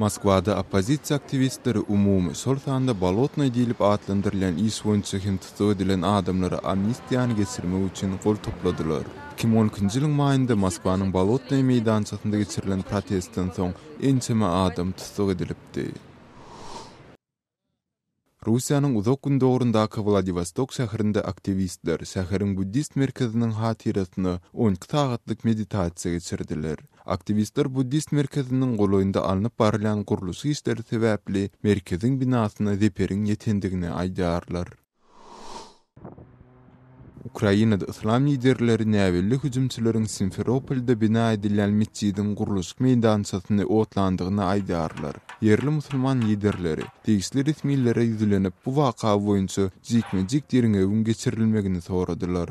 Moskwada oppozisiýa aktiwistleri umumy, şol sanda Bolotnoý diýlip atlandyrylýan iş boýunça hem tussag edilen adamlara amnistiýany geçirmek üçin gol topladylar. 2012-nji ýylyň maýynda Moskwanyň Bolotnoý meýdançasynda geçirilen protestden soň ençeme adam tussag edilipdi. Russiýanyň Uzak Gündogaryndaky Wladiwostok şäherinde aktiwistler şäheriň buddist merkeziniň hatyrasyna 12 sagatlyk meditasiýa geçirdiler. Aktiwistler buddist merkeziniň golaýynda alnyp barylýan gurluşyk işleri sebäpli merkeziň binasyna zeperiň ýetendigini aýdýarlar. Ukrainada yslam liderleri näbelli hüjümçileriň Simferopolda bina edilýän metjidiň gurluşyk meýdançasyny otlandygyny aýdýarlar. Ýerli musulman liderleri, degişli resmilere ýüzlenip, bu waka boýunça jikme-jik derňewiň geçirilmegini soradylar.